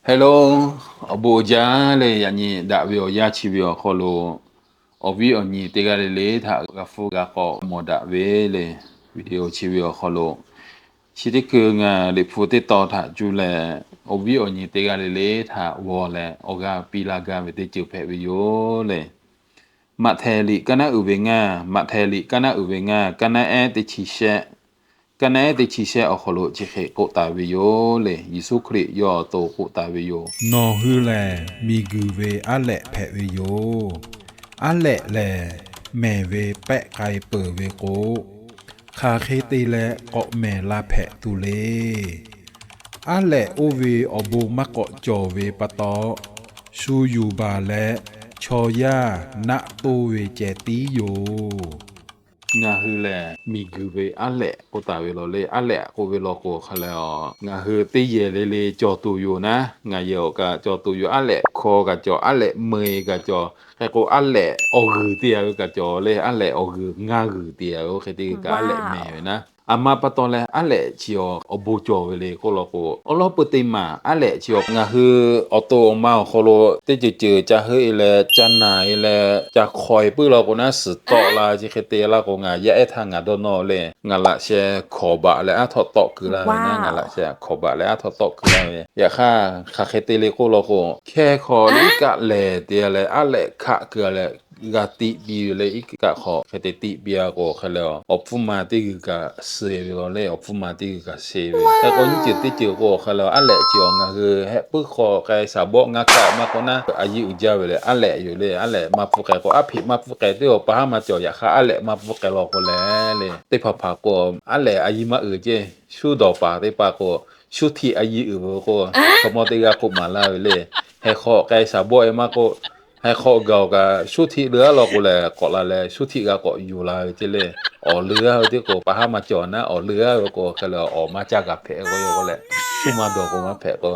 Hello, awˬ bon uiˍ jaˇ le. Yaꞈ nyi daꞈ ve awˬ yanˇ chi ve awˬ hk'aw lo awˬ viˉ awˬ nyi teˇ g'aˇ le le htaꞈ g'a hpfuhˇ g'a k'awꞈ mawˬ daꞈ ve le. Video chi ve awˬ hk'aw lo chi teˇ hkui ngaˬ Liꞈ hpu teˇ tawn htaꞈ cuˇ leh, awˬ viˉ awˬ nyi teˇ g'aˇ le le htaꞈ g'aw leh awˬ g'aˇ piˇ laˇ gaˇ ve teˇ ceuˬ hpehꞈ ve yoˬ le. Maꞈhtehˍ liꞈ kaˇ naˉ uiˍ ve ngaˇ, Maꞈhtehˍ liꞈ kaˇ naˉ uiˍ ve ngaˇ, kaˇ naˉ ehˉ teˇ chi shehˆ, kaˇ naˉ ehˉ teˇ chi shehˆ awˬ hk'aw lo chi hk'e k'oˆ taˍ ve yoˬ le. Yeˍsuˆ Hkriꞈ yawˇ awˬ to k'oˆ taˍ ve yoˬ. Nawˬ hui lehˬ miˬguiˬ ve aˉ lehꞈ hpehꞈ ve yoˬ. Aˉ lehꞈ lehˬ, mehˬ ve pehˆ k'ai peuˬ ve k'o, hk'aˬ hk'e te leh k'awꞈ mehˬ la hpehꞈ tuˬ le. Aˉ lehꞈ oˇ ve awˬ bon maˇ k'awꞈ cawˬ ve pa taw, shu yuˬ baˬ leh chaw yaˇ naˆ toˇ ve ceh tiˉ yoˬ. Ngaˬ hui lehˬ miˬguiˬ ve aˉ lehꞈ k'oˆ taˍ ve law le. Aˉ lehꞈ k'oˆ ve law k'o hk'a leh, ngaˬ hui teˇ yehˬ le le cawˬ tuˬ yoˬ naˉ. Ngaˬ yehˬ awˬ kaꞈ cawˬ tuˬ yoˬ. Aˉ lehꞈ hkaw kaꞈ cawˬ, aˉ lehꞈ meu-e kaꞈ cawˬ. Hk'e k'o, aˉ lehꞈ awˬ g'uiˬ te-a ve kaꞈ cawˬ le. Aˉ lehꞈ awˬ g'uiˬ ngaˇ g'uiˬ te-a ve oˇ hk'e te kaꞈ aˉ lehꞈ mehˬ ve naˉ. Aˬ ma pa taw leh aˉ lehꞈ chi awˬ bon cawˬ ve le k'oˆ law k'o, awˉ lawˉ peu teˇ maˬ aˉ lehꞈ chi awˬ ngaˬ hui awˬ to awˬ ma awˬ hk'aw lo teˇ ceuˬ ceuˬ ca heuˆ-e leh, ca naˬ-e leh, ca hk'aw-e puiˉ law k'o naˉ, suhˍ tawˆ la chi hk'e te laˇ k'o, ngaˬ yaˇ ehˉ htaˇ ngaˬ dawˇ nawˇ le. Ngaˬ laꞈ sheh hkawˍ baꞈ leh aˉ htawꞈ tawˆ keu laˇ ve naˉ. Ngaˬ laꞈ sheh hkawˍ baꞈ leh aˉ htawꞈ tawˆ keu laˇ ve. Yaꞈ hk'aˇ hk'aˬ hk'e te le k'oˆ law k'o, hkehˇ hk'aw iˉ kaˆ lehˬ te-a leh aˉ lehꞈ hkaˆ keu-a leh g'a tiꞈ piˇ ve le. Iˉ kaˆ hk'aw hk'e te tiꞈ piˇ-a k'o hk'e leh, awˬ hpfuhˇ ma teˇ g'uiˬ kaꞈ suh-e ve law le. Awˬ hpfuhˇ ma teˇ g'uiˬ kaꞈ suh-e ve. Hk'e k'o, nyiˇ ceuˬ teˇ ceuˬ k'o hk'e leh, aˉ lehꞈ chi awˬ ngaˬ hui hehˆ puiˉ hk'aw k'ai shaˍ bawˆ ngaˇ hkaˆ maˇ k'oˆ naˉ, a yiˇ uiˍ jaˇ ve lehˬ aˉ lehꞈ yoˬ le. Aˉ lehꞈ maˇ pfuhˇ k'ai k'o, aˉ hpeꞈ maˇ pfuhˇ k'ai teˇ awˬ pa haˉ maˇ cawˬ. Yaꞈ hk'aˇ aˉ lehꞈ maˇ pfuhˇ k'ai law k'o lehˬ le, teˇ hpaˍ hpaˍ k'o, aˉ lehꞈ a yiˇ maˇ uiˍ ceˇ. Shu dawˬ paˍ teˇ hpaˍ k'o, shu htiꞈ a yiˇ uiˍ ve k'o, chaw mawˇ teˇ g'aˇ k'oˆ maˍ laˇ ve le. Heh hk'aw k'ai shaˍ bawˆ-e maˇ k'oˆ, heh hk'aw gaˬ-oˬ kaꞈ shu htiꞈ leuˉ-a law k'o lehˬ, k'awꞈ la leh shu htiꞈ g'a k'awꞈ yuˬ la ve ceˇ le. Awˬ leuˉ-a ve teˇ k'o pa haˉ maˇ cawˬ naˉ. Awˬ leuˉ-a ve k'o hk'e leh awˬ maˇ caˇ g'a hpehꞈ k'o, yaꞈ k'o leh shu maˇ dawˬ k'o maˇ hpehꞈ k'o,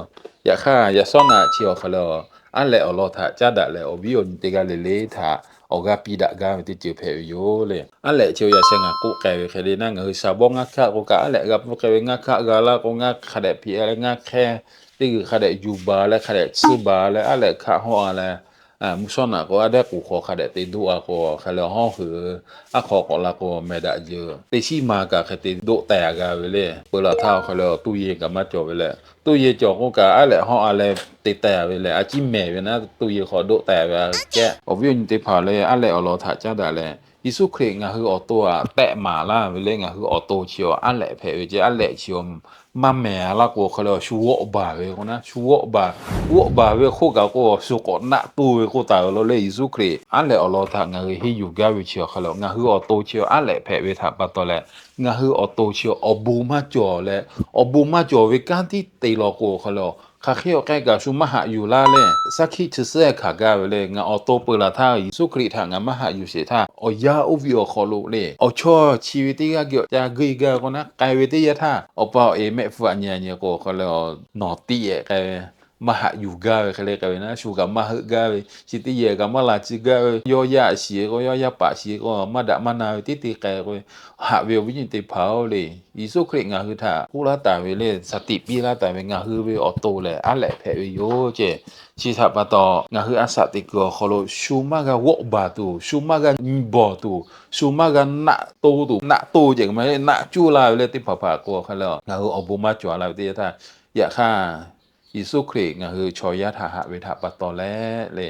yaꞈ hk'aˇ yaꞈ sawˉ naꞈ chi awˬ hk'e leh, aˉ lehꞈ awˬ lawn htaꞈ caˉ daꞈ leh awˬ viˉ awˬ nyi teˇ g'aˇ le le htaꞈ awˬ g'aˇ piˇ daꞈ gaˇ ve teˇ ceuˬ hpehꞈ ve yoˬ le. Aˉ lehꞈ chi awˬ yaꞈ sheh ngaˬ k'oˆ k'ai ve hk'e le naˉ, ngaˬ hui shaˍ bawˆ ngaˇ hkaˆ k'o kaꞈ aˉ lehꞈ g'a pfuhˇ k'ai ve, ngaˇ hkaˆ g'a laˇ k'o ngaˇ hk'a dehꞈ hpiꞈ-a leh ngaˇ hk'ehˇ teˇ g'uiˬ hk'a dehꞈ yuˬ baˬ leh hk'a dehꞈ tsuhˇ baˬ leh aˉ lehꞈ hkaˆ hawˆ-a leh, mvuhˇ shawˉ naꞈ k'o aˉ dehˉ k'oˍ hk'aw hk'a dehꞈ te doˆ-a k'o hk'e leh, hawˉ hui aˉ hk'aw k'awꞈ la k'o mehˬ daꞈ jeuˬ teˇ shiˉ ma kaꞈ hk'e te doˆ teh-a g'a ve le. Peu laˬ htaˇ awˬ hk'e leh tuˇ yehˬ kaꞈ maˇ cawˬ ve leh, tuˇ yehˬ cawˬ k'oˆ kaꞈ aˉ lehꞈ hawˆ-a leh te teh-a ve leh, a ciˉ mehˬ ve naˉ, tuˇ yehˬ hk'aw doˆ teh ve kehˉ. Awˬ viˉ awˬ nyi teˇ hpaˍ le, aˉ lehꞈ awˬ lawn htaꞈ caˉ daꞈ leh, Yeˍsuˆ Hkriꞈ ngaˬ hui awˬ to htaꞈ tehˆ maˍ laˇ ve le. Ngaˬ hui awˬ to chi awˬ aˉ lehꞈ hpehꞈ ve ceˇ. Aˉ lehꞈ chi awˬ maˇ mehˬ-a laˇ k'o hk'e leh, shu g'awˆ baˬ ve k'o naˉ, shu g'awˆ baˬ, g'awˆ baˬ ve hk'oˆ kaꞈ k'o, shu k'awꞈ naˆ toˇ ve k'oˆ taˍ ve law le. Yeˍsuˆ Hkriꞈ aˉ lehꞈ awˬ lawn htaꞈ ngaˬ hui henˇ yuˬ gaˇ ve chi awˬ hk'e leh, ngaˬ hui awˬ to chi aˉ lehꞈ hpehꞈ ve htaꞈ pa taw leh, ngaˬ hui awˬ to chi awˬ bon maˇ cawˬ leh, awˬ bon maˇ cawˬ ve kanˉ tiˉ te law k'o hk'e leh, hk'aˬ hk'e awˬ k'ai kaꞈ shu maˇ haꞈ yuˬ laˇ le. Saˉ hkiˆ chi suhˉ hkanˍ gaˇ ve le. Ngaˬ awˬ to peu laˬ htaˇ Yeˍsuˆ Hkriꞈ htaꞈ ngaˬ maˇ haꞈ yuˬ sheˍ htaˇ, awˬ yanˇ oˇ ve awˬ hk'aw lo le, awˬ chawˇ chi ve teˇ g'aˇ geh ca geuˆ gaˇ k'o naˉ, k'ai ve teˇ yanˇ htaˇ awˬ pa awˬ e mehˆ hpfuhˇ aꞈ nyi aꞈ nyi k'o hk'e leh, nawˬ tiꞈ-e k'ai ve, maˇ haꞈ yuˬ gaˇ ve hk'e le k'ai ve naˉ, shu kaꞈ maˇ heuˆ gaˇ ve, chi teˇ yehˬ kaꞈ maˇ la tcuh gaˇ ve, yawˇ yaˇ shiˍ k'o, yawˇ yaˇ paˍ shiˍ k'o, maˇ daꞈ maˇ na ve teˇ te k'ai k'o, haꞈ ve awˬ viˉ nyi teˇ hpaˍ-oˬ le. Yeˍsuˆ Hkriꞈ ngaˬ hui htaꞈ k'oˆ laˇ taˍ ve le, shaˍ tiꞈ piˇ laˇ taˍ ve ngaˬ hui ve awˬ to lehˬ aˉ lehꞈ hpehꞈ ve yoˬ ceˇ. Chi htaꞈ pa taw, ngaˬ hui a shaꞈ teꞈ kuiˬ awˬ hk'aw lo shu maˇ g'a g'awˆ baˬ tuˬ, shu maˇ g'a nyi bawˬ tuˬ, shu maˇ g'a naˆ toˇ tuˬ, naˆ toˇ ceh ma naˆ cuˇ la ve le teˇ hpaˍ hpaˍ k'o hk'e leh, ngaˬ hui awˬ bon maˇ cawˬ la ve teˇ yanˇ htaˇ, yaꞈ hk'aˇ Yeˍsuˆ Hkriꞈ ngaˬ hui chaw yaˇ htaꞈ haꞈ ve htaꞈ pa taw leh le,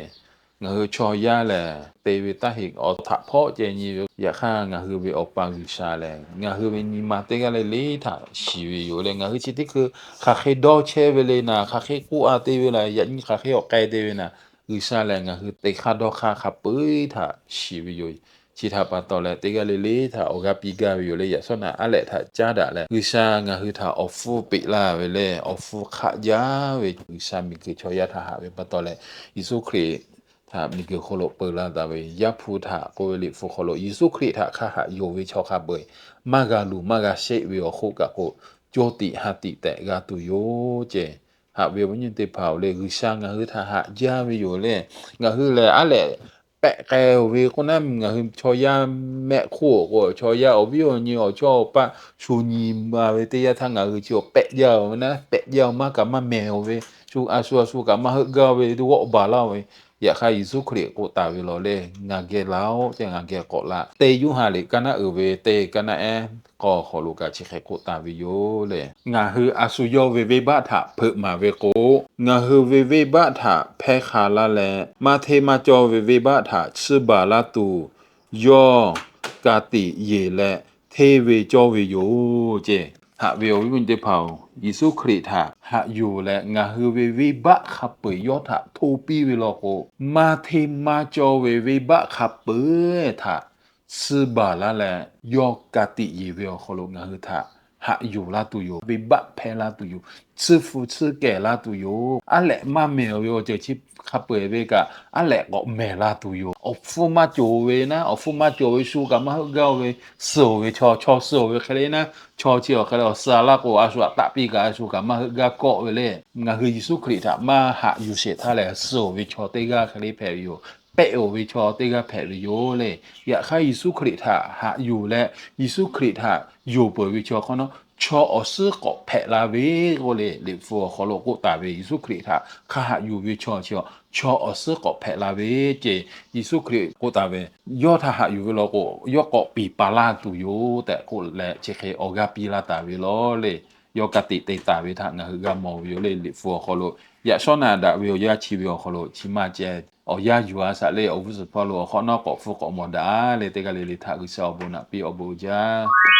ngaˬ hui chaw yaˇ lehˬ te ve taˇ heˆ, awˬ htaꞈ hpawˆ ceh nyi ve. Yaꞈ hk'aˇ ngaˬ hui ve Awˬ pa G'uiˬsha lehˬ, ngaˬ hui ve nyi ma teˇ g'aˇ le le htaꞈ shiˍ ve yoˬ le. Ngaˬ hui chi teˇ hkui hk'aˬ hk'e dawˇ chehˇ ve le naˍ, hk'aˬ hk'e k'oˆ-a te ve la, yaꞈ nyi hk'aˬ hk'e awˬ k'ai te ve naˍ, G'uiˬsha lehˬ ngaˬ hui teˇ hk'aˇ dawˇ hk'aˇ hk'a peu-eˬ htaꞈ shiˍ ve yoˬ. Chi htaꞈ pa taw leh teˇ g'aˇ le le htaꞈ awˬ g'aˇ piˇ gaˇ ve yoˬ le. Yaꞈ shawˉ naꞈ aˉ lehꞈ htaꞈ caˉ daꞈ leh, G'uiˬsha ngaˬ hui htaꞈ awˬ hpfuhˇ peꞈ laˇ ve le, awˬ hpfuhˇ hk'aˆ jaˇ ve G'uiˬsha miˬguiˬ chaw yaˇ htaꞈ haꞈ ve pa taw leh, Yeˍsuˆ Hkriꞈ htaꞈ miˬguiˬ hk'aw lo peu la taˍ ve Yaˇ hpu htaꞈ k'oˆ ve Liꞈ hpu hk'aw lo Yeˍsuˆ Hkriꞈ htaꞈ hk'a haꞈ yonˍ ve chaw hk'a peu-eˬ maˇ g'a luˬ maˇ g'a sheˆ ve awˬ hk'oˆ kaꞈ k'o, cawˇ tiꞈ ha tiꞈ tehꞈ g'a tuˬ yoˬ ceˇ. Haꞈ ve awˬ viˉ nyi teˇ hpaˍ-oˬ le, G'uiˬsha ngaˬ hui htaꞈ haꞈ jaˇ ve yoˬ le. Ngaˬ hui lehˬ aˉ lehꞈ pehꞈ k'ai-oˬ ve k'oˆ naˉ, ngaˬ hui chaw yaˇ mehˆ hk'oˆ awˬ k'o, chaw yaˇ awˬ viˉ awˬ nyi awˬ chawˇ awˬ paˆ shu nyi ma ve teˇ yanˇ htaˇ ngaˬ hui chi awˬ pehꞈ jaˇ-oˬ ve naˉ, pehꞈ jaˇ-oˬ, maˇ kaꞈ maˇ mehˬ-oˬ ve, shu a shu a shu kaꞈ maˇ heuˆ gaˇ ve, g'awˆ baˬ laˇ-oˬ ve. Yaꞈ hk'aˇ Yeˍsuˆ Hkriꞈ k'oˆ taˍ ve lawˬ le, ngaˬ geh la-oˆ tehꞈ ngaˬ geh k'awꞈ la. Teˇ Yoˇhanˬ liꞈ kaˇ naˉ uiˍ ve teˇ kaˇ naˉ ehˉ k'awˇ awˬ hk'aw lo kaꞈ chi hk'e k'oˆ taˍ ve yoˬ le. Ngaˬ hui a shu yawˇ ve venˇbaˆ htaꞈ hpeuꞈ maˍ ve k'o, ngaˬ hui ve venˇbaˆ htaꞈ hpehˇ hk'a laˇ leh, maˇ hteˇ maˇ cawˇ ve venˇbaˆ htaꞈ tsuhˇ baˬ laˇ tuˬ, yawˇ ka tiꞈ yeˬ leh hteˇ ve cawˇ ve yoˬ ce. Haꞈ ve awˬ viˉ awˬ nyi teˇ hpaˍ-oˬ, Yeˍsuˆ Hkriꞈ htaꞈ haꞈ yuˬ leh ngaˬ hui ve venˇbaˆ hk'a peu-eˬ yawˇ htaꞈ hto piˇ ve law k'o, maˇ hteˇ maˇ cawˇ ve venˇbaˆ hk'a peu-eˬ htaꞈ tsuhˇ baˬ laˇ leh, yawˇ ka tiꞈ yeˬ ve awˬ hk'aw lo ngaˬ hui htaꞈ haꞈ yuˬ laˇ tuˬ yoˬ. Venˇbaˆ hpehˇ laˇ tuˬ yoˬ. Tsuhˇ hpu tsuhˇ kehˬ laˇ tuˬ yoˬ. Aˉ lehꞈ maˇ mehˬ ve awˬ ceuˬ chi hk'a peu-eˬ ve kaꞈ aˉ lehꞈ k'awꞈ mehˬ laˇ tuˬ yoˬ. Awˬ hpfuhˇ maˇ cawˬ ve naˉ, awˬ hpfuhˇ maˇ cawˬ ve shu kaꞈ maˇ heuˆ gaˇ ve, suh-oˬ ve chaw, chaw suh-oˬ ve hk'e le naˉ, chaw chi awˬ hk'e le awˬ suh laˇ k'o, a shu htaꞈ taˆ piˇ kaꞈ a shu kaꞈ maˇ heuˆ gaˇ kawˆ ve le. Ngaˬ hui Yeˍsuˆ Hkriꞈ htaꞈ maˇ haꞈ yuˬ sheˍ htaˇ lehˬ, suh-oˬ ve chaw teˇ g'aˇ hk'e le hpehꞈ ve yoˬ. Pehˆ-oˬ ve chaw teˇ g'aˇ hpehꞈ ve yoˬ le. Yaꞈ hk'aˇ Yeˍsuˆ Hkriꞈ htaꞈ haꞈ yuˬ leh, Yeˍsuˆ Hkriꞈ htaꞈ yonˍ peuˬ ve chaw hk'awꞈ nawˉ, chaw awˬ suhˉ k'awꞈ hpehꞈ la ve k'oˆ le. Liꞈ hpu awˬ hk'aw lo k'oˆ taˍ ve, Yeˍsuˆ Hkriꞈ htaꞈ hk'a haꞈ yuˬ ve chaw chi, chaw awˬ suhˉ k'awꞈ hpehꞈ la ve ce. Yeˍsuˆ Hkriꞈ k'oˆ taˍ ve, yawˇ htaꞈ haꞈ yuˬ ve law k'o, yawˇ k'awꞈ piˍ paˍ laˇ tuˬ yoˬ tehꞈ k'oˆ leh, chi hk'e awˬ g'aˇ piˇ laˇ taˍ ve law le. Yawˇ ka tiꞈ te taˍ ve htaꞈ ngaˬ hui g'a mawˬ ve yoˬ le. Liꞈ hpu awˬ hk'aw lo yaꞈ shawˉ naꞈ daꞈ ve awˬ yanˇ chi ve awˬ hk'aw lo chi maˇ ceh, awˬ yanˇ yuˬ-a shaꞈ le. Awˬ g'uˇ suhˍ hpawˇ lo awˬ hk'awꞈ nawˉ k'awꞈ hpfuhˇ k'awꞈ mawˬ daꞈ le. Teˇ g'aˇ le le htaꞈ G'uiˬsha awˬ bon naꞈ piˇ awˬ bon jaˇ